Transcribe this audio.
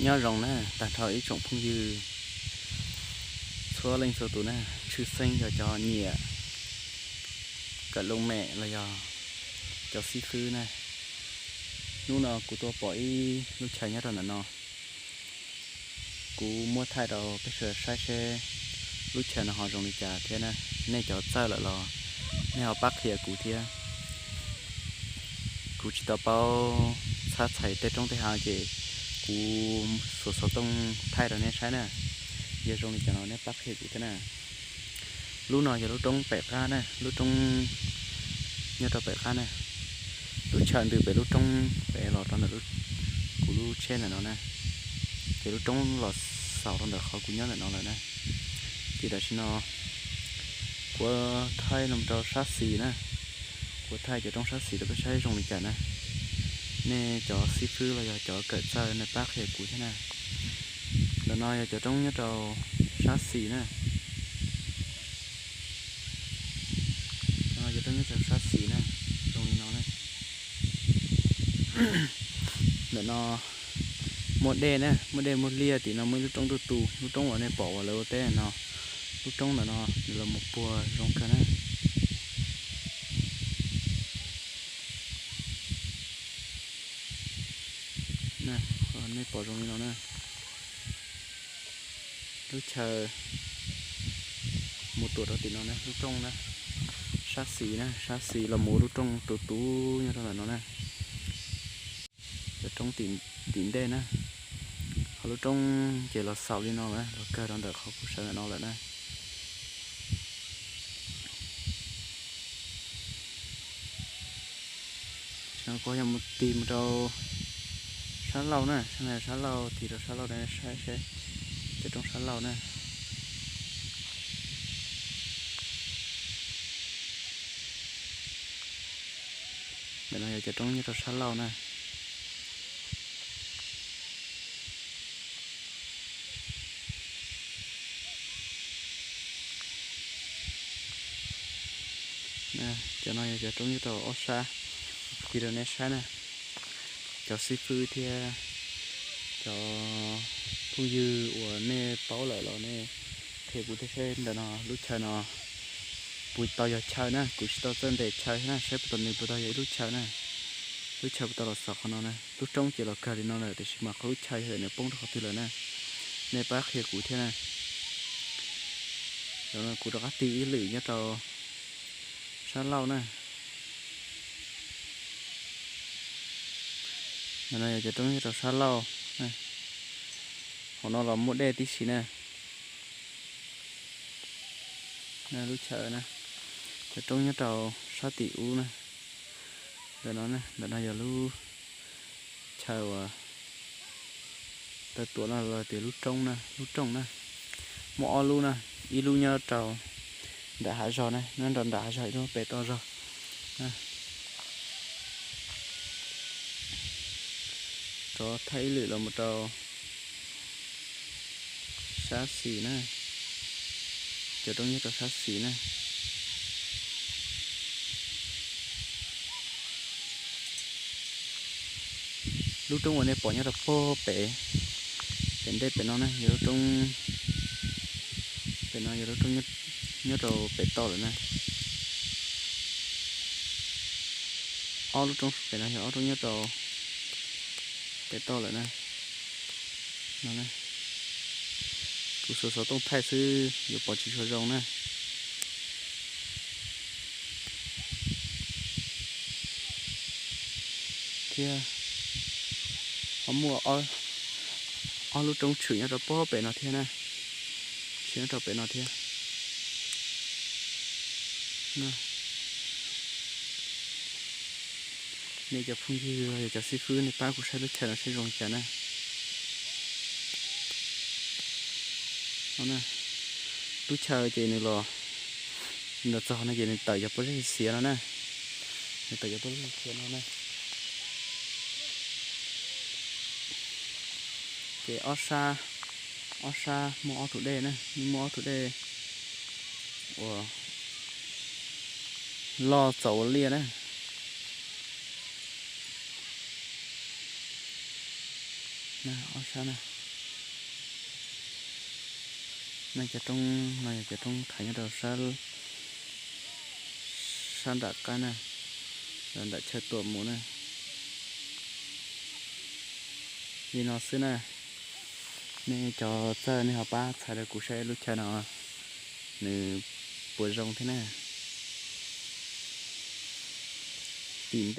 Nyob zoo na, tag nrho ib tsoom phooj ywg txhua leej txhua tus na, tshwj xeeb yog cov nyiam kawm looj mem los yog cov xib fwb na. Hnub no kuv tuaj pom ib lub chaw nyob rau ntawm no, kuv muab thaij rau peb sawv daws saib seb lub chaw no ho zoo li cas thiab na. Nej cov txawj lawm los nej ho pab qhia kuv thiab. Kuv tsis tau paub txhab txhais tej roob tej hav ces kuv xuas xov tooj thaij rau nej saib na. Yog zoo li cas no nej pab qhia kuv thiab na. Lub no yog lub roob pem qab na, lub roob nyob rau pem qab na. Lub chaw ntws pem lub roob pem los rau ntawm kuv lub tsheb ntawm no na. Ces lub roob los xaus rau ntawm qhov kuv nyob ntawm no lawm na. Ces tam sim no kuv thaij los rau sab xis na, kuv thaij cov roob sab xis rau peb saib zoo li cas na. Nej cov xib fwb los yog cov kawm txawj nej pab qhia kuv thiab na. Ntawm no yog cov roob nyob rau sab xis na. Cov roob nyob rau sab xis na, zoo li no na. Ntawm no muaj dej na, muaj dej muaj liaj, tim no muaj ib lub roob tuj tu, lub roob uas nej pom uas lawv ua teb no, lub roob ntawm no nws los mus puag zoo kawg na. Nej pom zoo li no na, lub chaw mus tuam rau tim no na, lub roob na, sab xis na, sab xis los mus lub roob tu tu nyob rau ntawm no na. Cov roob tim ntej na, qhov lub roob ces los xaus li no lawm, los kawg rau ntawm qhov kuv sawv ntawm no lawm na. Kuv yog mus tig mus rau sab laug na, sab laug, tig rau sab laug saib seb cov roob sab laug na. Ntawm no yog cov roob nyob rau sab laug na. Cov no yog cov roob nyob rau ob sab, tig rau nej saib na. Cov xib fwb thiab cov phooj ywg uas nej paub lawm los nej qhia kuv thiab seb ntawm no lub chaw no puas tau yog chaw na, kuv tsis tau txawj ntes chaw na, saib puas tau nws puas tau yog ib lub chaw na. Lub chaw puas tau los xaus qhov no na, lub roob ces los kawg li no lawm tiam sis mas qhov lub chaw yog nws poob rau qhov twg lawm na, nej pab qhia kuv thiab na. Kuv rov qab tig ib lwm nyob rau sab laug na. Ntawm no yog cov roob nyob rau sab laug. Hauv no los muaj dej tib si na. Lub chaw na, cov roob nyob rau sab tim ub na. Ntawm no, ntawm no yog lub chaw uas tawm tuaj no los tias lub roob na, lub rooj na. Muaj ob lub na, ib lub nyob rau nram hav zog na, nyob rau nram hav zog, ib lub pem toj zog. Rov thaij ib lwm los mus rau sab xis na, cov roob nyob rau sab xis na. Lub roob uas nej pom nyob rau puag pem, pem ntej pem no na yog lub roob, pem no yog lub roob nyob rau pem toj lawm na. Ob lub roob pem no yog ob roob nyob rau pem toj lawm na. Kuv xuas xov tooj thaij xwb yuav pom tsis tshua zoo na. Thiab ho muaj ob lub roob tshwm nyob rau puag pem no thiab na, tshwm nyob rau pem no thiab. Nej cov phooj ywg los yog cov xib fwb nej pab kuv saib lub chaw no saib zoo li cas na. Lub chaw ces nws los, nws los txog no ces nws tawm cov pob zeb xiav no na, nws tawm cov pob zeb xiav no na. Ces ob sab, ob sab muaj ob tug dej na, muaj ob tug dej uas loj txaus ua liaj na. Ob sab na, Nej, cov roob no yog cov roob thaiv nyob rau sab, sab nram qab na, los nram chaw tuam mus na. Li no xwb na. Nej cov txawj nej ho pab txhais rau kuv saib lub chaw no nws puas zoo thiab na. Tim